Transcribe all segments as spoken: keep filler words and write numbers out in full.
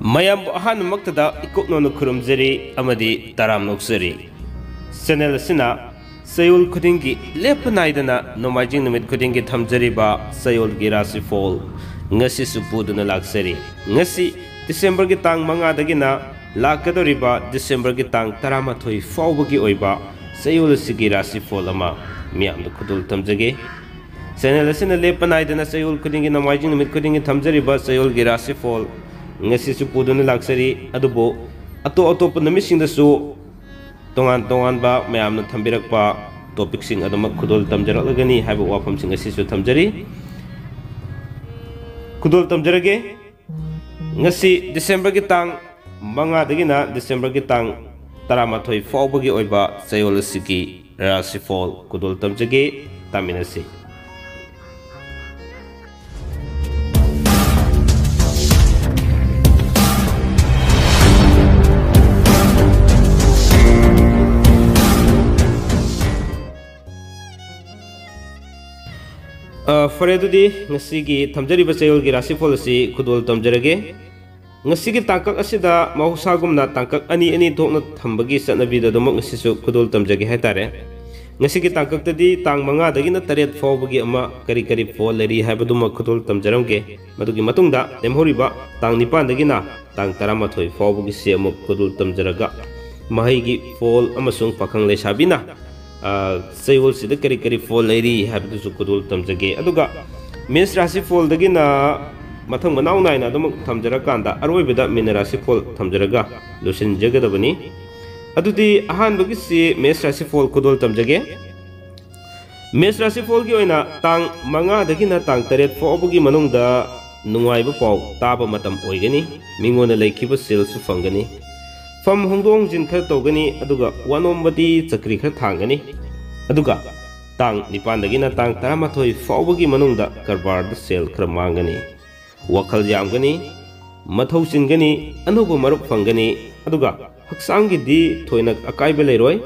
ꯃꯌꯥꯝꯕꯨ ꯑꯍꯥꯟꯕꯃꯛꯇꯗ ꯏꯀꯨꯞꯅꯅ ꯈꯨꯔꯨꯝꯖꯔꯤ ꯑꯃꯗꯤ ꯇꯔꯥꯝꯅ ꯑꯣꯛꯆꯔꯤ꯫ ꯆꯦꯅꯦꯜ ꯑꯁꯤꯅ ꯆꯌꯣꯜ ꯈꯨꯗꯤꯡꯒꯤ ꯂꯦꯞꯄ ꯅꯥꯏꯗꯅ ꯅꯣꯡꯃꯥꯏꯖꯤꯡ ꯅꯨꯃꯤꯠ ꯈꯨꯗꯤꯡꯒꯤ ꯊꯝꯖꯔꯤꯕ ꯆꯌꯣꯜꯒꯤ ꯔꯥꯁꯤꯐꯣꯜ ꯉꯁꯤꯁꯨ ꯄꯨꯗꯨꯅ ꯂꯥꯛꯆꯔꯤ꯫ ꯉꯁꯤ ꯗꯤꯁꯦꯝꯕꯔꯒꯤ ꯇꯥꯡ ꯃꯉꯥꯗꯒꯤꯅ ꯂꯥꯛꯀꯗꯧꯔꯤꯕ ꯗꯤꯁꯦꯝꯕꯔꯒꯤ ꯇꯥꯡ ꯇꯔꯥꯃꯥꯊꯣꯏ ꯐꯥꯎꯕꯒꯤ ꯑꯣꯏꯕ ꯆꯌꯣꯜ ꯑꯁꯤꯒꯤ ꯔꯥꯁꯤꯐꯣꯜ ꯑꯃ ꯃꯤꯌꯥꯝꯗ ꯈꯨꯗꯣꯜ ꯇꯝꯖꯒꯦ꯫ ꯆꯦꯅꯦꯜ ꯑꯁꯤꯅ ꯂꯦꯞꯄ ꯅꯥꯏꯗꯅ ꯆꯌꯣꯜ ꯈꯨꯗꯤꯡꯒꯤ, ꯅꯣꯡꯃꯥꯏꯖꯤꯡ ꯅꯨꯃꯤꯠ ꯈꯨꯗꯤꯡꯒꯤ ꯊꯝꯖꯔꯤꯕ ꯆꯌꯣꯜꯒꯤ ꯔꯥꯁꯤꯐꯣꯜ ꯉꯁꯤꯁꯨ ꯄꯨꯗꯨꯅ ꯂꯥꯛꯆꯔꯤ꯫ ꯑꯗꯨꯕꯨ ꯑꯇꯣꯞ ꯑꯇꯣꯞꯄ ꯅꯨꯃꯤꯠꯁꯤꯡꯗꯁꯨ ꯇꯣꯉꯥꯟ ꯇꯣꯉꯥꯟꯕ ꯃꯌꯥꯝꯅ ꯊꯝꯕꯤꯔꯛꯄ ꯇꯣꯄꯤꯛꯁꯤꯡ ꯑꯗꯨꯃꯛ ꯈꯨꯗꯣꯜ ꯇꯝꯖꯔꯛꯂꯒꯅꯤ ꯍꯥꯏꯕ ꯋꯥꯐꯝꯁꯤꯡ ꯑꯁꯤꯁꯨ ꯊꯝꯖꯔꯤ꯫ ꯈꯨꯗꯣꯜ ꯇꯝꯖꯔꯒꯦ꯫ ꯉꯁꯤ ꯗꯤꯁꯦꯝꯕꯔꯒꯤ ꯇꯥꯡ ꯃꯉꯥꯗꯒꯤꯅ ꯗꯤꯁꯦꯝꯕꯔꯒꯤ ꯇꯥꯡ ꯇꯔꯥꯃꯥꯊꯣꯏ ꯐꯥꯎꯕꯒꯤ ꯑꯣꯏꯕ ꯆꯌꯣꯜ ꯑꯁꯤꯒꯤ ꯔꯥꯁꯤꯐꯣꯜ ꯈꯨꯗꯣꯜ ꯇꯝꯖꯒꯦ꯫ ꯇꯥꯃꯤꯟꯅꯁꯤ꯫ ꯑ, ꯐꯔꯦ, ꯑꯗꯨꯗꯤ ꯉꯁꯤꯒꯤ ꯊꯝꯖꯔꯤꯕ ꯆꯌꯣꯜꯒꯤ ꯔꯥꯁꯤꯐꯣꯜ ꯑꯁꯤ ꯈꯨꯗꯣꯜ ꯇꯝꯖꯔꯒꯦ꯫ ꯉꯁꯤꯒꯤ ꯇꯥꯡꯀꯛ ꯑꯁꯤꯗ ꯃꯍꯧꯁꯥꯒꯨꯝꯅ ꯇꯥꯡꯀꯛ ꯑꯅꯤ ꯑꯅꯤ ꯊꯣꯛꯅ ꯊꯝꯕꯒꯤ ꯆꯠꯅꯕꯤꯗ ꯑꯗꯨꯃꯛ ꯉꯁꯤꯁꯨ ꯈꯨꯗꯣꯜ ꯇꯝꯖꯒꯦ ꯍꯥꯏꯇꯥꯔꯦ꯫ ꯉꯁꯤꯒꯤ ꯇꯥꯡꯀꯛꯇꯗꯤ ꯇꯥꯡ ꯃꯉꯥꯗꯒꯤꯅ ꯇꯔꯦꯠ ꯐꯥꯎꯕꯒꯤ ꯑꯃ ꯀꯔꯤ ꯀꯔꯤ ꯐꯣꯜ ꯂꯩꯔꯤ ꯍꯥꯏꯕꯗꯨꯃꯛ ꯈꯨꯗꯣꯜ ꯇꯝꯖꯔꯝꯒꯦ꯫ ꯃꯗꯨꯒꯤ ꯃꯇꯨꯡꯗ ꯂꯦꯝꯍꯧꯔꯤꯕ ꯇꯥꯡ ꯅꯤꯄꯥꯟꯗꯒꯤꯅ ꯇꯥꯡ ꯇꯔꯥꯃꯥꯊꯣꯏ ꯐꯥꯎꯕꯒꯤꯁꯦ ꯑꯃꯨꯛ ꯈꯨꯗꯣꯜ ꯇꯝꯖꯔꯒ, ꯃꯍꯩꯒꯤ ꯐꯣꯜ ꯑꯃꯁꯨꯡ ꯄꯥꯈꯪ ꯂꯩꯁꯥꯕꯤꯅ, ꯑ, ꯆꯌꯣꯜꯁꯤꯗ ꯀꯔꯤ ꯀꯔꯤ ꯐꯣꯜ ꯂꯩꯔꯤ ꯍꯥꯏꯕꯗꯨꯁꯨ ꯈꯨꯗꯣꯜ ꯇꯝꯖꯒꯦ꯫ ꯑꯗꯨꯒ ꯃꯦꯁ ꯔꯥꯁꯤ ꯐꯣꯜꯗꯒꯤꯅ ꯃꯊꯪ ꯃꯅꯥꯎ ꯅꯥꯏꯅ ꯑꯗꯨꯃꯛ ꯊꯝꯖꯔꯀꯥꯟꯗ ꯑꯔꯣꯏꯕꯗ ꯃꯤꯅ ꯔꯥꯁꯤ ꯐꯣꯜ ꯊꯝꯖꯔꯒ ꯂꯣꯏꯁꯤꯟꯖꯒꯗꯕꯅꯤ꯫ ꯑꯗꯨꯗꯤ ꯑꯍꯥꯟꯕꯒꯤꯁꯤ ꯃꯦꯁ ꯔꯥꯁꯤ ꯐꯣꯜ ꯈꯨꯗꯣꯜ ꯇꯝꯖꯒꯦ꯫ ꯃꯦꯁ ꯔꯥꯁꯤꯐꯣꯜꯒꯤ ꯑꯣꯏꯅ ꯇꯥꯡ ꯃꯉꯥꯗꯒꯤꯅ ꯇꯥꯡ ꯇꯔꯦꯠ ꯐꯥꯎꯕꯒꯤ ꯃꯅꯨꯡꯗ ꯅꯨꯡꯉꯥꯏꯕ ꯄꯥꯎ ꯇꯥꯕ ꯃꯇꯝ ꯑꯣꯏꯒꯅꯤ꯫ ꯃꯤꯉꯣꯟꯗ ꯂꯩꯈꯤꯕ ꯁꯦꯜꯁꯨ ꯐꯪꯒꯅꯤ꯫ ꯐꯝ ꯍꯣꯡꯗꯣꯛ ꯍꯣꯡꯖꯤꯟ ꯈꯔ ꯇꯧꯒꯅꯤ, ꯑꯗꯨꯒ ꯋꯥꯅꯣꯝꯕꯗꯤ ꯆꯀ꯭ꯔꯤ ꯈꯔ ꯊꯥꯡꯒꯅꯤ꯫ ꯑꯗꯨꯒ ꯇꯥꯡ ꯅꯤꯄꯥꯟꯗꯒꯤꯅ ꯇꯥꯡ ꯇꯔꯥꯃꯥꯊꯣꯏ ꯐꯥꯎꯕꯒꯤ ꯃꯅꯨꯡꯗ ꯀꯔꯕꯥꯔꯗ ꯁꯦꯜ ꯈꯔ ꯃꯥꯡꯒꯅꯤ꯫ ꯋꯥꯈꯜ ꯌꯥꯝꯒꯅꯤ, ꯃꯊꯧ ꯆꯤꯟꯒꯅꯤ, ꯑꯅꯧꯕ ꯃꯔꯨꯞ ꯐꯪꯒꯅꯤ, ꯑꯗꯨꯒ ꯍꯛꯆꯥꯡꯒꯤꯗꯤ ꯊꯣꯏꯅ ꯑꯀꯥꯏꯕ ꯂꯩꯔꯣꯏ꯫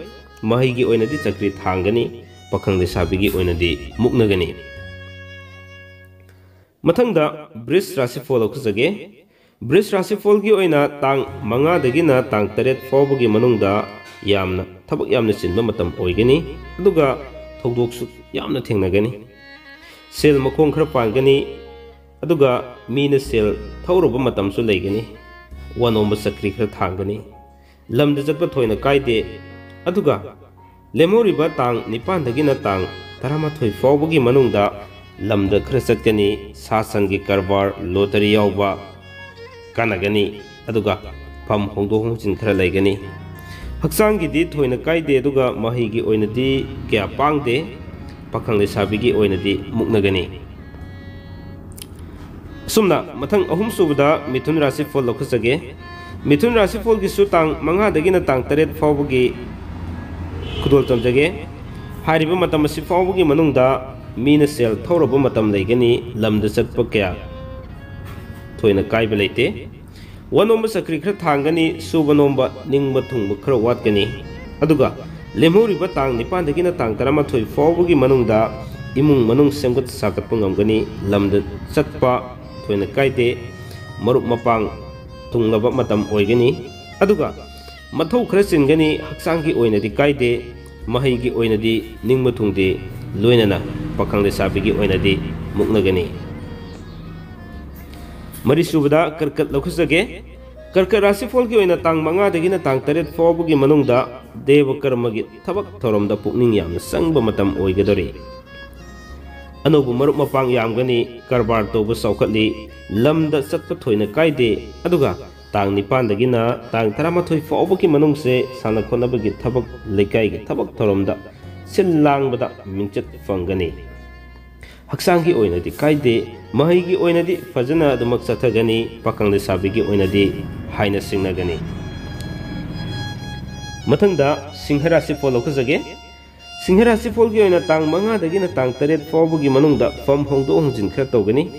ꯃꯍꯩꯒꯤ ꯑꯣꯏꯅꯗꯤ ꯆꯀ꯭ꯔꯤ ꯊꯥꯡꯒꯅꯤ, ꯄꯥꯈꯪ ꯂꯩꯁꯥꯕꯤꯒꯤ ꯑꯣꯏꯅꯗꯤ ꯃꯨꯛꯅꯒꯅꯤ꯫ ꯃꯊꯪꯗ ꯕ꯭ꯔꯤꯖ ꯔꯥꯁꯤꯐꯣꯜ ꯂꯧꯈꯠꯆꯒꯦ꯫ ꯕ꯭ꯔꯤꯖ ꯔꯥꯁꯤꯐꯣꯜꯒꯤ ꯑꯣꯏꯅ ꯇꯥꯡ ꯃꯉꯥꯗꯒꯤꯅ ꯇꯥꯡ ꯇꯔꯦꯠ ꯐꯥꯎꯕꯒꯤ ꯃꯅꯨꯡꯗ ꯌꯥꯝꯅ ꯊꯕꯛ ꯌꯥꯝꯅ ꯆꯤꯟꯕ ꯃꯇꯝ ꯑꯣꯏꯒꯅꯤ, ꯑꯗꯨꯒ ꯊꯧꯗꯣꯛꯁꯨ ꯌꯥꯝꯅ ꯊꯦꯡꯅꯒꯅꯤ꯫ ꯁꯦꯜ ꯃꯈꯣꯡ ꯈꯔ ꯄꯥꯟꯒꯅꯤ, ꯑꯗꯨꯒ ꯃꯤꯅ ꯁꯦꯜ ꯊꯧꯔꯨꯕ ꯃꯇꯝꯁꯨ ꯂꯩꯒꯅꯤ꯫ ꯋꯥꯅꯣꯝꯕ ꯆꯀ꯭ꯔꯤ ꯈꯔ ꯊꯥꯡꯒꯅꯤ꯫ ꯂꯝꯗ ꯆꯠꯄ ꯊꯣꯏꯅ ꯀꯥꯏꯗꯦ꯫ ꯑꯗꯨꯒ ꯂꯦꯝꯍꯧꯔꯤꯕ ꯇꯥꯡ ꯅꯤꯄꯥꯟꯗꯒꯤꯅ ꯇꯥꯡ ꯇꯔꯥꯃꯥꯊꯣꯏ ꯐꯥꯎꯕꯒꯤ ꯃꯅꯨꯡꯗ ꯂꯝꯗ ꯈꯔ ꯆꯠꯀꯅꯤ꯫ ꯁꯥ ꯁꯟꯒꯤ ꯀꯔꯕꯥꯔ, ꯂꯣꯇꯔꯤ ꯌꯥꯎꯕ ꯀꯥꯟꯅꯒꯅꯤ꯫ ꯑꯗꯨꯒ ꯐꯝ ꯍꯣꯡꯗꯣꯛ ꯍꯣꯡꯖꯤꯟ ꯈꯔ ꯂꯩꯒꯅꯤ꯫ ꯍꯛꯆꯥꯡꯒꯤꯗꯤ ꯊꯣꯏꯅ ꯀꯥꯏꯗꯦ, ꯑꯗꯨꯒ ꯃꯍꯩꯒꯤ ꯑꯣꯏꯅꯗꯤ ꯀꯌꯥ ꯄꯥꯡꯗꯦ꯫ ꯄꯥꯈꯪ ꯂꯩꯁꯥꯕꯤꯒꯤ ꯑꯣꯏꯅꯗꯤ ꯃꯨꯛꯅꯒꯅꯤ꯫ ꯑꯁꯨꯝꯅ ꯃꯊꯪ ꯑꯍꯨꯝ ꯁꯨꯕꯗ ꯃꯤꯊꯨꯟ ꯔꯥꯁꯤꯐꯣꯜ ꯂꯧꯈꯠꯆꯒꯦ꯫ ꯃꯤꯊꯨꯟ ꯔꯥꯁꯤꯐꯣꯜꯒꯤꯁꯨ ꯇꯥꯡ ꯃꯉꯥꯗꯒꯤꯅ ꯇꯥꯡ ꯇꯔꯦꯠ ꯐꯥꯎꯕꯒꯤ ꯈꯨꯗꯣꯜ ꯇꯝꯖꯒꯦ꯫ ꯍꯥꯏꯔꯤꯕ ꯃꯇꯝ ꯑꯁꯤ ꯐꯥꯎꯕꯒꯤ ꯃꯅꯨꯡꯗ ꯃꯤꯅ ꯁꯦꯜ ꯊꯧꯔꯕ ꯃꯇꯝ ꯂꯩꯒꯅꯤ꯫ ꯂꯝꯗ ꯆꯠꯄ ꯀꯌꯥ ꯊꯣꯏꯅ ꯀꯥꯏꯕ ꯂꯩꯇꯦ꯫ ꯋꯥꯅꯣꯝꯕ ꯆꯀ꯭ꯔꯤ ꯈꯔ ꯊꯥꯡꯒꯅꯤ, ꯁꯨꯕ ꯅꯣꯝꯕ, ꯅꯤꯡꯕ ꯊꯨꯡꯕ ꯈꯔ ꯋꯥꯠꯀꯅꯤ꯫ ꯑꯗꯨꯒ ꯂꯦꯝꯍꯧꯔꯤꯕ ꯇꯥꯡ ꯅꯤꯄꯥꯟꯗꯒꯤꯅ ꯇꯥꯡ ꯇꯔꯥꯃꯥꯊꯣꯏ ꯐꯥꯎꯕꯒꯤ ꯃꯅꯨꯡꯗ ꯏꯃꯨꯡ ꯃꯅꯨꯡ ꯁꯦꯝꯒꯠ ꯁꯥꯒꯠꯄ ꯉꯝꯒꯅꯤ꯫ ꯂꯝꯗ ꯆꯠꯄ ꯊꯣꯏꯅ ꯀꯥꯏꯗꯦ꯫ ꯃꯔꯨꯞ ꯃꯄꯥꯡ ꯊꯨꯡꯂꯕ ꯃꯇꯝ ꯑꯣꯏꯒꯅꯤ꯫ ꯑꯗꯨꯒ ꯃꯊꯧ ꯈꯔ ꯆꯤꯟꯒꯅꯤ꯫ ꯍꯛꯆꯥꯡꯒꯤ ꯑꯣꯏꯅꯗꯤ ꯀꯥꯏꯗꯦ꯫ ꯃꯍꯩꯒꯤ ꯑꯣꯏꯅꯗꯤ ꯅꯤꯡꯕ ꯊꯨꯡꯗꯦ꯫ ꯂꯣꯏꯅꯅ ꯄꯥꯈꯪ ꯂꯩꯁꯥꯕꯤꯒꯤ ꯑꯣꯏꯅꯗꯤ ꯃꯨꯛꯅꯒꯅꯤ꯫ ꯃꯔꯤꯁꯨꯕꯗ ꯀꯔꯀꯠ ꯂꯧꯈꯠꯆꯒꯦ꯫ ꯀꯔꯀꯠ ꯔꯥꯁꯤꯐꯣꯜꯒꯤ ꯑꯣꯏꯅ ꯇꯥꯡ ꯃꯉꯥꯗꯒꯤꯅ ꯇꯥꯡ ꯇꯔꯦꯠ ꯐꯥꯎꯕꯒꯤ ꯃꯅꯨꯡꯗ ꯗꯦꯕ ꯀꯔꯃꯒꯤ ꯊꯕꯛ ꯊꯧꯔꯝꯗ ꯄꯨꯛꯅꯤꯡ ꯌꯥꯝꯅ ꯆꯪꯕ ꯃꯇꯝ ꯑꯣꯏꯒꯗꯧꯔꯤ꯫ ꯑꯅꯧꯕ ꯃꯔꯨꯞ ꯃꯄꯥꯡ ꯌꯥꯝꯒꯅꯤ, ꯀꯔꯕꯥꯔ ꯇꯧꯕ ꯆꯥꯎꯈꯠꯂꯤ, ꯂꯝꯗ ꯆꯠꯄ ꯊꯣꯏꯅ ꯀꯥꯏꯗꯦ꯫ ꯑꯗꯨꯒ ꯇꯥꯡ ꯅꯤꯄꯥꯟꯗꯒꯤꯅ ꯇꯥꯡ ꯇꯔꯥꯃꯥꯊꯣꯏ ꯐꯥꯎꯕꯒꯤ ꯃꯅꯨꯡꯁꯦ ꯁꯥꯟꯅ ꯈꯣꯠꯅꯕꯒꯤ ꯊꯕꯛ, ꯂꯩꯀꯥꯏꯒꯤ ꯊꯕꯛ ꯊꯧꯔꯝꯗ ꯁꯤꯜ ꯂꯥꯡꯕꯗ ꯃꯤꯡꯆꯠ ꯐꯪꯒꯅꯤ꯫ ꯍꯛꯆꯥꯡꯒꯤ ꯑꯣꯏꯅꯗꯤ ꯀꯥꯏꯗꯦ, ꯃꯍꯩꯒꯤ ꯑꯣꯏꯅꯗꯤ ꯐꯖꯅ ꯑꯗꯨꯃꯛ ꯆꯠꯊꯒꯅꯤ, ꯄꯥꯈꯪ ꯂꯩꯁꯥꯕꯤꯒꯤ ꯑꯣꯏꯅꯗꯤ ꯍꯥꯏꯅ ꯁꯤꯡꯅꯒꯅꯤ꯫ ꯃꯊꯪꯗ ꯁꯤꯡꯍ ꯔꯥꯁꯤꯐꯣꯜ ꯂꯧꯈꯠꯆꯒꯦ꯫ ꯁꯤꯡꯍ ꯔꯥꯁꯤꯐꯣꯜꯒꯤ ꯑꯣꯏꯅ ꯇꯥꯡ ꯃꯉꯥꯗꯒꯤꯅ ꯇꯥꯡ ꯇꯔꯦꯠ ꯐꯥꯎꯕꯒꯤ ꯃꯅꯨꯡꯗ ꯐꯝ ꯍꯣꯡꯗꯣꯛ ꯍꯣꯡꯖꯤꯟ ꯈꯔ ꯇꯧꯒꯅꯤ,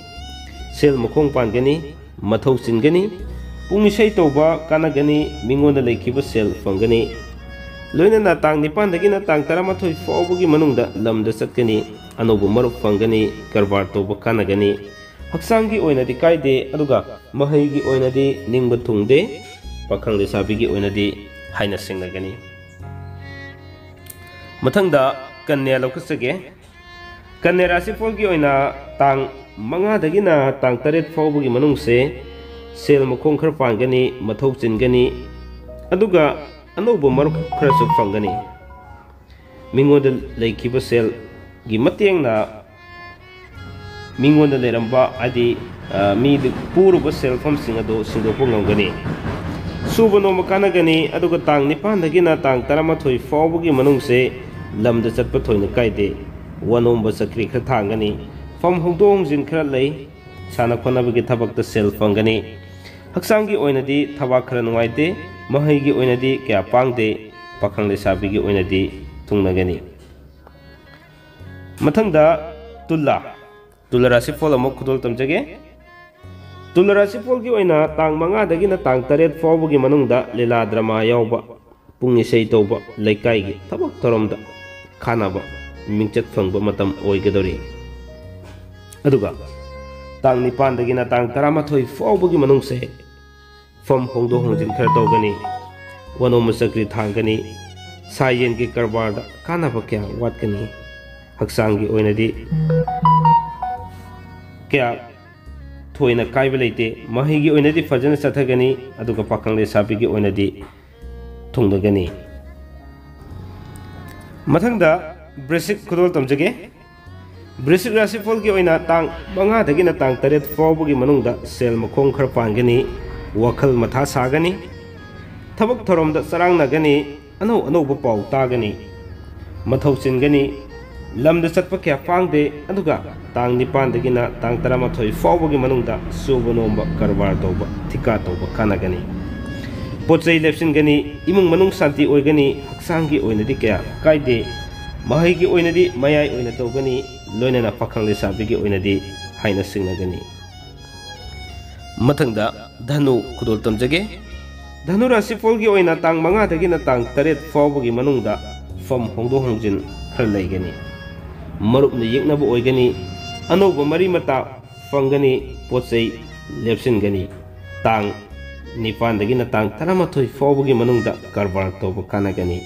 ꯁꯦꯜ ꯃꯈꯣꯡ ꯄꯥꯟꯒꯅꯤ, ꯃꯊꯧ ꯆꯤꯟꯒꯅꯤ, ꯄꯨꯡ ꯏꯁꯩ ꯇꯧꯕ ꯀꯥꯟꯅꯒꯅꯤ, ꯃꯤꯉꯣꯟꯗ ꯂꯩꯈꯤꯕ ꯁꯦꯜ ꯐꯪꯒꯅꯤ꯫ ꯂꯣꯏꯅꯅ ꯇꯥꯡ ꯅꯤꯄꯥꯟꯗꯒꯤꯅ ꯇꯥꯡ ꯇꯔꯥꯃꯥꯊꯣꯏ ꯐꯥꯎꯕꯒꯤ ꯃꯅꯨꯡꯗ ꯂꯝꯗ ꯆꯠꯀꯅꯤ, ꯑꯅꯧꯕ ꯃꯔꯨꯞ ꯐꯪꯒꯅꯤ, ꯀꯔꯕꯥꯔ ꯇꯧꯕ ꯀꯥꯟꯅꯒꯅꯤ꯫ ꯍꯛꯆꯥꯡꯒꯤ ꯑꯣꯏꯅꯗꯤ ꯀꯥꯏꯗꯦ, ꯑꯗꯨꯒ ꯃꯍꯩꯒꯤ ꯑꯣꯏꯅꯗꯤ ꯅꯤꯡꯕ ꯊꯨꯡꯗꯦ꯫ ꯄꯥꯈꯪ ꯂꯩꯁꯥꯕꯤꯒꯤ ꯑꯣꯏꯅꯗꯤ ꯍꯥꯏꯅ ꯁꯤꯡꯅꯒꯅꯤ꯫ ꯃꯊꯪꯗ ꯀꯟꯌꯥ ꯂꯧꯈꯠꯆꯒꯦ꯫ ꯀꯟꯌꯥ ꯔꯥꯁꯤꯐꯣꯜꯒꯤ ꯑꯣꯏꯅ ꯇꯥꯡ ꯃꯉꯥꯗꯒꯤꯅ ꯇꯥꯡ ꯇꯔꯦꯠ ꯐꯥꯎꯕꯒꯤ ꯃꯅꯨꯡꯁꯦ ꯁꯦꯜ ꯃꯈꯣꯡ ꯈꯔ ꯄꯥꯟꯒꯅꯤ, ꯃꯊꯧ ꯆꯤꯟꯒꯅꯤ, ꯑꯗꯨꯒ ꯑꯅꯧꯕ ꯃꯔꯨꯞ ꯈꯔꯁꯨ ꯐꯪꯒꯅꯤ꯫ ꯃꯤꯉꯣꯟꯗ ꯂꯩꯈꯤꯕ ꯁꯦꯜꯒꯤ ꯃꯇꯦꯡꯅ ꯃꯤꯉꯣꯟꯗ ꯂꯩꯔꯝꯕ, ꯍꯥꯏꯗꯤ, ꯑ, ꯃꯤꯗꯨ ꯄꯨꯔꯨꯕ ꯁꯦꯜꯐꯝꯁꯤꯡ ꯑꯗꯨ ꯁꯤꯡꯗꯣꯛꯄ ꯉꯝꯒꯅꯤ꯫ ꯁꯨꯕ ꯅꯣꯝꯕ ꯀꯥꯟꯅꯒꯅꯤ, ꯑꯗꯨꯒ ꯇꯥꯡ ꯅꯤꯄꯥꯟꯗꯒꯤꯅ ꯇꯥꯡ ꯇꯔꯥꯃꯥꯊꯣꯏ ꯐꯥꯎꯕꯒꯤ ꯃꯅꯨꯡꯁꯦ ꯂꯝꯗ ꯆꯠꯄ ꯊꯣꯏꯅ ꯀꯥꯏꯗꯦ꯫ ꯋꯥꯅꯣꯝꯕ ꯆꯀ꯭ꯔꯤ ꯈꯔ ꯊꯥꯡꯒꯅꯤ꯫ ꯐꯝ ꯍꯣꯡꯗꯣꯛ ꯍꯣꯡꯖꯤꯟ ꯈꯔ ꯂꯩ꯫ ꯁꯥꯟꯅ ꯈꯣꯠꯅꯕꯒꯤ ꯊꯕꯛꯇ ꯁꯦꯜ ꯐꯪꯒꯅꯤ꯫ ꯍꯛꯆꯥꯡꯒꯤ ꯑꯣꯏꯅꯗꯤ ꯊꯕꯥꯛ ꯈꯔ ꯅꯨꯡꯉꯥꯏꯇꯦ꯫ ꯃꯍꯩꯒꯤ ꯑꯣꯏꯅꯗꯤ ꯀꯌꯥ ꯄꯥꯡꯗꯦ꯫ ꯄꯥꯈꯪ ꯂꯩꯁꯥꯕꯤꯒꯤ ꯑꯣꯏꯅꯗꯤ ꯊꯨꯡꯅꯒꯅꯤ꯫ ꯃꯊꯪꯗ ꯇꯨꯂꯥ꯫ ꯇꯨꯂꯥ ꯔꯥꯁꯤꯐꯣꯜ ꯑꯃꯨꯛ ꯈꯨꯗꯣꯜ ꯇꯝꯖꯒꯦ꯫ ꯇꯨꯂꯥ ꯔꯥꯁꯤꯐꯣꯜꯒꯤ ꯑꯣꯏꯅ ꯇꯥꯡ ꯃꯉꯥꯗꯒꯤꯅ ꯇꯥꯡ ꯇꯔꯦꯠ ꯐꯥꯎꯕꯒꯤ ꯃꯅꯨꯡꯗ ꯂꯤꯂꯥ ꯗ꯭ꯔꯃꯥ ꯌꯥꯎꯕ, ꯄꯨꯡ ꯏꯁꯩ ꯇꯧꯕ, ꯂꯩꯀꯥꯏꯒꯤ ꯊꯕꯛ ꯊꯧꯔꯝꯗ ꯀꯥꯟꯅꯕ, ꯃꯤꯡꯆꯠ ꯐꯪꯕ ꯃꯇꯝ ꯑꯣꯏꯒꯗꯧꯔꯤ꯫ ꯑꯗꯨꯒ ꯇꯥꯡ ꯅꯤꯄꯥꯟꯗꯒꯤꯅ ꯇꯥꯡ ꯇꯔꯥꯃꯥꯊꯣꯏ ꯐꯥꯎꯕꯒꯤ ꯃꯅꯨꯡꯁꯦ ꯐꯝ ꯍꯣꯡꯗꯣꯛ ꯍꯣꯡꯖꯤꯟ ꯈꯔ ꯇꯧꯒꯅꯤ, ꯋꯥꯅꯣꯝꯕ ꯆꯀ꯭ꯔꯤ ꯊꯥꯡꯒꯅꯤ, ꯁꯥ ꯌꯦꯟꯒꯤ ꯀꯔꯕꯥꯔꯗ ꯀꯥꯟꯅꯕ ꯀꯌꯥ ꯋꯥꯠꯀꯅꯤ꯫ ꯍꯛꯆꯥꯡꯒꯤ ꯑꯣꯏꯅꯗꯤ ꯀꯌꯥ ꯊꯣꯏꯅ ꯀꯥꯏꯕ ꯂꯩꯇꯦ꯫ ꯃꯍꯩꯒꯤ ꯑꯣꯏꯅꯗꯤ ꯐꯖꯅ ꯆꯠꯊꯒꯅꯤ, ꯑꯗꯨꯒ ꯄꯥꯈꯪ ꯂꯩꯁꯥꯕꯤꯒꯤ ꯑꯣꯏꯅꯗꯤ ꯊꯨꯡꯅꯒꯅꯤ꯫ ꯃꯊꯪꯗ ꯕ꯭ꯔꯤꯁꯤꯛ ꯈꯨꯗꯣꯜ ꯇꯝꯖꯒꯦ꯫ ꯕ꯭ꯔꯤꯁꯤꯛ ꯔꯥꯁꯤꯐꯣꯜꯒꯤ ꯑꯣꯏꯅ ꯇꯥꯡ ꯃꯉꯥꯗꯒꯤꯅ ꯇꯥꯡ ꯇꯔꯦꯠ ꯐꯥꯎꯕꯒꯤ ꯃꯅꯨꯡꯗ ꯁꯦꯜ ꯃꯈꯣꯡ ꯈꯔ ꯄꯥꯟꯒꯅꯤ, ꯋꯥꯈꯜ ꯃꯊꯥ ꯁꯥꯒꯅꯤ, ꯊꯕꯛ ꯊꯧꯔꯝꯗ ꯆꯔꯥꯡꯅꯒꯅꯤ, ꯑꯅꯧ ꯑꯅꯧꯕ ꯄꯥꯎ ꯇꯥꯒꯅꯤ, ꯃꯊꯧ ꯆꯤꯟꯒꯅꯤ, ꯂꯝꯗ ꯆꯠꯄ ꯀꯌꯥ ꯄꯥꯡꯗꯦ, ꯑꯗꯨꯒ ꯇꯥꯡ ꯅꯤꯄꯥꯟꯗꯒꯤꯅ ꯇꯥꯡ ꯇꯔꯥꯃꯥꯊꯣꯏ ꯐꯥꯎꯕꯒꯤ ꯃꯅꯨꯡꯗ ꯁꯨꯕ ꯅꯣꯝꯕ, ꯀꯔꯕꯥꯔ ꯇꯧꯕ, ꯊꯤꯀꯥ ꯇꯧꯕ ꯀꯥꯟꯅꯒꯅꯤ꯫ ꯄꯣꯠ ꯆꯩ ꯂꯦꯞꯁꯤꯟꯒꯅꯤ, ꯏꯃꯨꯡ ꯃꯅꯨꯡ ꯁꯥꯟꯇꯤ ꯑꯣꯏꯒꯅꯤ, ꯍꯛꯆꯥꯡꯒꯤ ꯑꯣꯏꯅꯗꯤ ꯀꯌꯥ ꯀꯥꯏꯗꯦ꯫ ꯃꯍꯩꯒꯤ ꯑꯣꯏꯅꯗꯤ ꯃꯌꯥꯏ ꯑꯣꯏꯅ ꯇꯧꯒꯅꯤ, ꯂꯣꯏꯅꯅ ꯄꯥꯈꯪ ꯂꯩꯁꯥꯕꯤꯒꯤ ꯑꯣꯏꯅꯗꯤ ꯍꯥꯏꯅ ꯁꯤꯡꯅꯒꯅꯤ꯫ ꯃꯊꯪꯗ ꯙꯅꯨ ꯈꯨꯗꯣꯜ ꯇꯝꯖꯒꯦ꯫ ꯙꯅꯨ ꯔꯥꯁꯤꯐꯣꯜꯒꯤ ꯑꯣꯏꯅ ꯇꯥꯡ ꯃꯉꯥꯗꯒꯤꯅ ꯇꯥꯡ ꯇꯔꯦꯠ ꯐꯥꯎꯕꯒꯤ ꯃꯅꯨꯡꯗ ꯐꯝ ꯍꯣꯡꯗꯣꯛ ꯍꯣꯡꯖꯤꯟ ꯈꯔ ꯂꯩꯒꯅꯤ꯫ ꯃꯔꯨꯞꯅ ꯌꯦꯛꯅꯕ ꯑꯣꯏꯒꯅꯤ꯫ ꯑꯅꯧꯕ ꯃꯔꯤ ꯃꯇꯥ ꯐꯪꯒꯅꯤ, ꯄꯣꯠ ꯆꯩ ꯂꯦꯞꯁꯤꯟꯒꯅꯤ꯫ ꯇꯥꯡ ꯅꯤꯄꯥꯟꯗꯒꯤꯅ ꯇꯥꯡ ꯇꯔꯥꯃꯥꯊꯣꯏ ꯐꯥꯎꯕꯒꯤ ꯃꯅꯨꯡꯗ ꯀꯔꯕꯥꯔ ꯇꯧꯕ ꯀꯥꯟꯅꯒꯅꯤ꯫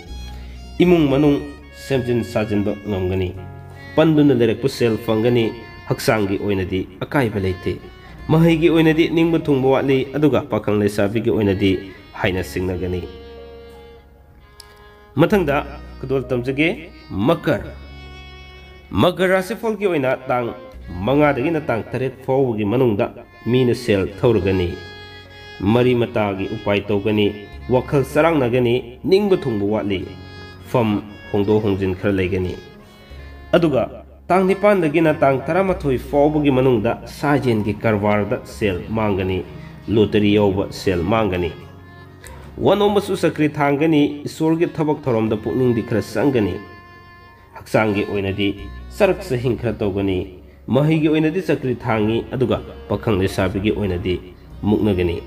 ꯏꯃꯨꯡ ꯃꯅꯨꯡ ꯁꯦꯝꯖꯤꯟ ꯁꯥꯖꯤꯟꯕ ꯉꯝꯒꯅꯤ꯫ ꯄꯟꯗꯨꯅ ꯂꯩꯔꯛꯄ ꯁꯦꯜ ꯐꯪꯒꯅꯤ꯫ ꯍꯛꯆꯥꯡꯒꯤ ꯑꯣꯏꯅꯗꯤ ꯑꯀꯥꯏꯕ ꯂꯩꯇꯦ꯫ ꯃꯍꯩꯒꯤ ꯑꯣꯏꯅꯗꯤ ꯅꯤꯡꯕ ꯊꯨꯡꯕ ꯋꯥꯠꯂꯤ, ꯑꯗꯨꯒ ꯄꯥꯈꯪ ꯂꯩꯁꯥꯕꯤꯒꯤ ꯑꯣꯏꯅꯗꯤ ꯍꯥꯏꯅ ꯁꯤꯡꯅꯒꯅꯤ꯫ ꯃꯊꯪꯗ ꯈꯨꯗꯣꯜ ꯇꯝꯖꯒꯦ, ꯃꯀꯔ꯫ ꯃꯀꯔ ꯔꯥꯁꯤꯐꯣꯜꯒꯤ ꯑꯣꯏꯅ ꯇꯥꯡ ꯃꯉꯥꯗꯒꯤꯅ ꯇꯥꯡ ꯇꯔꯦꯠ ꯐꯥꯎꯕꯒꯤ ꯃꯅꯨꯡꯗ ꯃꯤꯅ ꯁꯦꯜ ꯊꯧꯔꯒꯅꯤ꯫ ꯃꯔꯤ ꯃꯇꯥꯒꯤ ꯎꯄꯥꯏ ꯇꯧꯒꯅꯤ꯫ ꯋꯥꯈꯜ ꯆꯔꯥꯡꯅꯒꯅꯤ꯫ ꯅꯤꯡꯕ ꯊꯨꯡꯕ ꯋꯥꯠꯂꯤ꯫ ꯐꯝ ꯍꯣꯡꯗꯣꯛ ꯍꯣꯡꯖꯤꯟ ꯈꯔ ꯂꯩꯒꯅꯤ꯫ ꯑꯗꯨꯒ ꯇꯥꯡ ꯅꯤꯄꯥꯟꯗꯒꯤꯅ ꯇꯥꯡ ꯇꯔꯥꯃꯥꯊꯣꯏ ꯐꯥꯎꯕꯒꯤ ꯃꯅꯨꯡꯗ ꯁꯥ ꯌꯦꯟꯒꯤ ꯀꯔꯕꯥꯔꯗ ꯁꯦꯜ ꯃꯥꯡꯒꯅꯤ꯫ ꯂꯣꯇꯔꯤ ꯌꯥꯎꯕ ꯁꯦꯜ ꯃꯥꯡꯒꯅꯤ꯫ ꯋꯥꯅꯣꯝꯕꯁꯨ ꯆꯀ꯭ꯔꯤ ꯊꯥꯡꯒꯅꯤ꯫ ꯏꯁꯣꯔꯒꯤ ꯊꯕꯛ ꯊꯧꯔꯝꯗ ꯄꯨꯛꯅꯤꯡꯗꯤ ꯈꯔ ꯆꯪꯒꯅꯤ꯫ ꯍꯛꯆꯥꯡꯒꯤ ꯑꯣꯏꯅꯗꯤ ꯆꯔꯛ ꯆꯍꯤꯡ ꯈꯔ ꯇꯧꯒꯅꯤ꯫ ꯃꯍꯩꯒꯤ ꯑꯣꯏꯅꯗꯤ ꯆꯀ꯭ꯔꯤ ꯊꯥꯡꯉꯤ, ꯑꯗꯨꯒ ꯄꯥꯈꯪ ꯂꯩꯁꯥꯕꯤꯒꯤ ꯑꯣꯏꯅꯗꯤ ꯃꯨꯛꯅꯒꯅꯤ꯫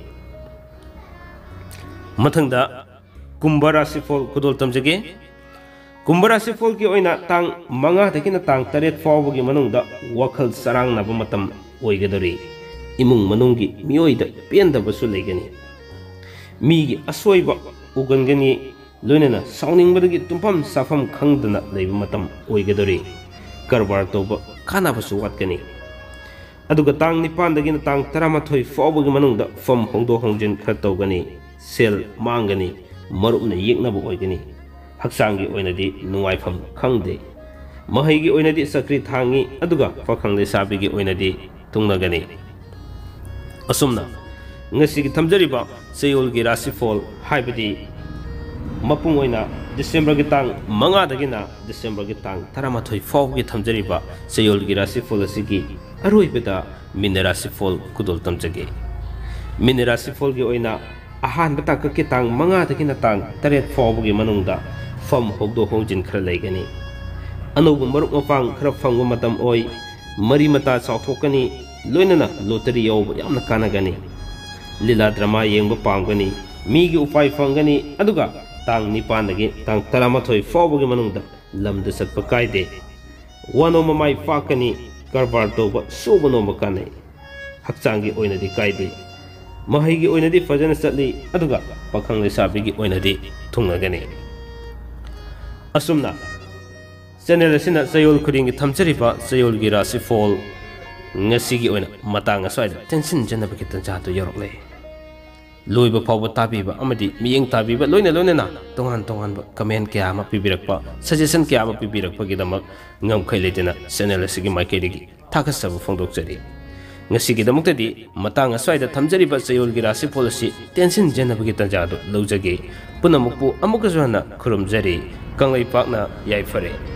ꯃꯊꯪꯗ ꯀꯨꯝꯚ ꯔꯥꯁꯤꯐꯣꯜ ꯈꯨꯗꯣꯜ ꯇꯝꯖꯒꯦ꯫ ꯀꯨꯝꯚ ꯔꯥꯁꯤꯐꯣꯜꯒꯤ ꯑꯣꯏꯅ ꯇꯥꯡ ꯃꯉꯥꯗꯒꯤꯅ ꯇꯥꯡ ꯇꯔꯦꯠ ꯐꯥꯎꯕꯒꯤ ꯃꯅꯨꯡꯗ ꯋꯥꯈꯜ ꯆꯔꯥꯡꯅꯕ ꯃꯇꯝ ꯑꯣꯏꯒꯗꯧꯔꯤ꯫ ꯏꯃꯨꯡ ꯃꯅꯨꯡꯒꯤ ꯃꯤꯑꯣꯏꯗ ꯄꯦꯟꯗꯕꯁꯨ ꯂꯩꯒꯅꯤ꯫ ꯃꯤꯒꯤ ꯑꯁꯣꯏꯕ ꯎꯒꯟꯒꯅꯤ꯫ ꯂꯣꯏꯅꯅ ꯁꯥꯎꯅꯤꯡꯕꯗꯒꯤ ꯇꯨꯝꯐꯝ ꯆꯥꯐꯝ ꯈꯪꯗꯅ ꯂꯩꯕ ꯃꯇꯝ ꯑꯣꯏꯒꯗꯧꯔꯤ꯫ ꯀꯔꯕꯥꯔ ꯇꯧꯕ ꯀꯥꯟꯅꯕꯁꯨ ꯋꯥꯠꯀꯅꯤ꯫ ꯑꯗꯨꯒ ꯇꯥꯡ ꯅꯤꯄꯥꯟꯗꯒꯤꯅ ꯇꯥꯡ ꯇꯔꯥꯃꯥꯊꯣꯏ ꯐꯥꯎꯕꯒꯤ ꯃꯅꯨꯡꯗ ꯐꯝ ꯍꯣꯡꯗꯣꯛ ꯍꯣꯡꯖꯤꯟ ꯈꯔ ꯇꯧꯒꯅꯤ꯫ ꯁꯦꯜ ꯃꯥꯡꯒꯅꯤ꯫ ꯃꯔꯨꯞꯅ ꯌꯦꯛꯅꯕ ꯑꯣꯏꯒꯅꯤ꯫ ꯍꯛꯆꯥꯡꯒꯤ ꯑꯣꯏꯅꯗꯤ ꯅꯨꯡꯉꯥꯏꯐꯝ ꯈꯪꯗꯦ꯫ ꯃꯍꯩꯒꯤ ꯑꯣꯏꯅꯗꯤ ꯆꯀ꯭ꯔꯤ ꯊꯥꯡꯉꯤ, ꯑꯗꯨꯒ ꯄꯥꯈꯪ ꯂꯩꯁꯥꯕꯤꯒꯤ ꯑꯣꯏꯅꯗꯤ ꯇꯨꯡꯅꯒꯅꯤ꯫ ꯑꯁꯨꯝꯅ ꯉꯁꯤꯒꯤ ꯊꯝꯖꯔꯤꯕ ꯆꯌꯣꯜꯒꯤ ꯔꯥꯁꯤꯐꯣꯜ, ꯍꯥꯏꯕꯗꯤ ꯃꯄꯨꯡ ꯑꯣꯏꯅ ꯗꯤꯁꯦꯝꯕꯔꯒꯤ ꯇꯥꯡ ꯃꯉꯥꯗꯒꯤꯅ ꯗꯤꯁꯦꯝꯕꯔꯒꯤ ꯇꯥꯡ ꯇꯔꯥꯃꯥꯊꯣꯏ ꯐꯥꯎꯕꯒꯤ ꯊꯝꯖꯔꯤꯕ ꯆꯌꯣꯜꯒꯤ ꯔꯥꯁꯤꯐꯣꯜ ꯑꯁꯤꯒꯤ ꯑꯔꯣꯏꯕꯗ ꯃꯤꯅ ꯔꯥꯁꯤꯐꯣꯜ ꯈꯨꯗꯣꯜ ꯇꯝꯖꯒꯦ꯫ ꯃꯤꯅ ꯔꯥꯁꯤꯐꯣꯜꯒꯤ ꯑꯣꯏꯅ ꯑꯍꯥꯟꯕ ꯇꯥꯡꯀꯛꯀꯤ ꯇꯥꯡ ꯃꯉꯥꯗꯒꯤꯅ ꯇꯥꯡ ꯇꯔꯦꯠ ꯐꯥꯎꯕꯒꯤ ꯃꯅꯨꯡꯗ ꯐꯝ ꯍꯣꯡꯗꯣꯛ ꯍꯣꯡꯖꯤꯟ ꯈꯔ ꯂꯩꯒꯅꯤ꯫ ꯑꯅꯧꯕ ꯃꯔꯨꯞ ꯃꯄꯥꯡ ꯈꯔ ꯐꯪꯕ ꯃꯇꯝ ꯑꯣꯏ꯫ ꯃꯔꯤ ꯃꯇꯥ ꯆꯥꯎꯊꯣꯛꯀꯅꯤ꯫ ꯂꯣꯏꯅꯅ ꯂꯣꯇꯔꯤ ꯌꯥꯎꯕ ꯌꯥꯝꯅ ꯀꯥꯟꯅꯒꯅꯤ꯫ ꯂꯤꯂꯥ ꯗ꯭ꯔꯃꯥ ꯌꯦꯡꯕ ꯄꯥꯝꯒꯅꯤ꯫ ꯃꯤꯒꯤ ꯎꯄꯥꯏ ꯐꯪꯒꯅꯤ꯫ ꯑꯗꯨꯒ ꯇꯥꯡ ꯅꯤꯄꯥꯟꯗꯒꯤ ꯇꯥꯡ ꯇꯔꯥꯃꯥꯊꯣꯏ ꯐꯥꯎꯕꯒꯤ ꯃꯅꯨꯡꯗ ꯂꯝꯗ ꯆꯠꯄ ꯀꯥꯏꯗꯦ꯫ ꯋꯥꯅꯣꯝꯕ ꯃꯥꯏ ꯄꯥꯛꯀꯅꯤ꯫ ꯀꯔꯕꯥꯔ ꯇꯧꯕ ꯁꯨꯕ ꯅꯣꯝꯕ ꯀꯥꯟꯅꯩ꯫ ꯍꯛꯆꯥꯡꯒꯤ ꯑꯣꯏꯅꯗꯤ ꯀꯥꯏꯗꯦ꯫ ꯃꯍꯩꯒꯤ ꯑꯣꯏꯅꯗꯤ ꯐꯖꯅ ꯆꯠꯂꯤ, ꯑꯗꯨꯒ ꯄꯥꯈꯪ ꯂꯩꯁꯥꯕꯤꯒꯤ ꯑꯣꯏꯅꯗꯤ ꯊꯨꯡꯅꯒꯅꯤ꯫ ꯑꯁꯨꯝꯅ ꯆꯦꯅꯦꯜ ꯑꯁꯤꯅ ꯆꯌꯣꯜ ꯈꯨꯗꯤꯡꯒꯤ ꯊꯝꯖꯔꯤꯕ ꯆꯌꯣꯜꯒꯤ ꯔꯥꯁꯤꯐꯣꯜ ꯉꯁꯤꯒꯤ ꯑꯣꯏꯅ ꯃꯇꯥꯡ ꯑꯁ꯭ꯋꯥꯏꯗ ꯇꯦꯟꯁꯤꯟꯖꯅꯕꯒꯤ ꯇꯟꯖꯥꯗꯨ ꯌꯧꯔꯛꯂꯦ꯫ ꯂꯣꯏꯕ ꯐꯥꯎꯕ ꯇꯥꯕꯤꯕ ꯑꯃꯗꯤ ꯃꯤꯠꯌꯦꯡ ꯇꯥꯕꯤꯕ ꯂꯣꯏꯅ ꯂꯣꯏꯅꯅ ꯇꯣꯉꯥꯟ ꯇꯣꯉꯥꯟꯕ ꯀꯃꯦꯟ ꯀꯌꯥ ꯑꯃ ꯄꯤꯕꯤꯔꯛꯄ, ꯁꯖꯦꯁꯟ ꯀꯌꯥ ꯑꯃ ꯄꯤꯕꯤꯔꯛꯄꯒꯤꯗꯃꯛ ꯉꯝꯈꯩ ꯂꯩꯇꯅ ꯆꯦꯅꯦꯜ ꯑꯁꯤꯒꯤ ꯃꯥꯏꯀꯩꯗꯒꯤ ꯊꯥꯒꯠꯆꯕ ꯐꯣꯡꯗꯣꯛꯆꯔꯤ꯫ ꯉꯁꯤꯒꯤꯗꯃꯛꯇꯗꯤ ꯃꯇꯥꯡ ꯑꯁ꯭ꯋꯥꯏꯗ ꯊꯝꯖꯔꯤꯕ ꯆꯌꯣꯜꯒꯤ ꯔꯥꯁꯤꯐꯣꯜ ꯑꯁꯤ ꯇꯦꯟꯁꯤꯟꯖꯅꯕꯒꯤ ꯇꯟꯖꯥꯗꯨ ꯂꯧꯖꯒꯦ꯫ ꯄꯨꯝꯅꯃꯛꯄꯨ ꯑꯃꯨꯛꯀꯁꯨ ꯍꯟꯅ ꯈꯨꯔꯨꯝꯖꯔꯤ꯫ ꯀꯪꯂꯩꯄꯥꯛꯅ ꯌꯥꯏꯐꯔꯦ꯫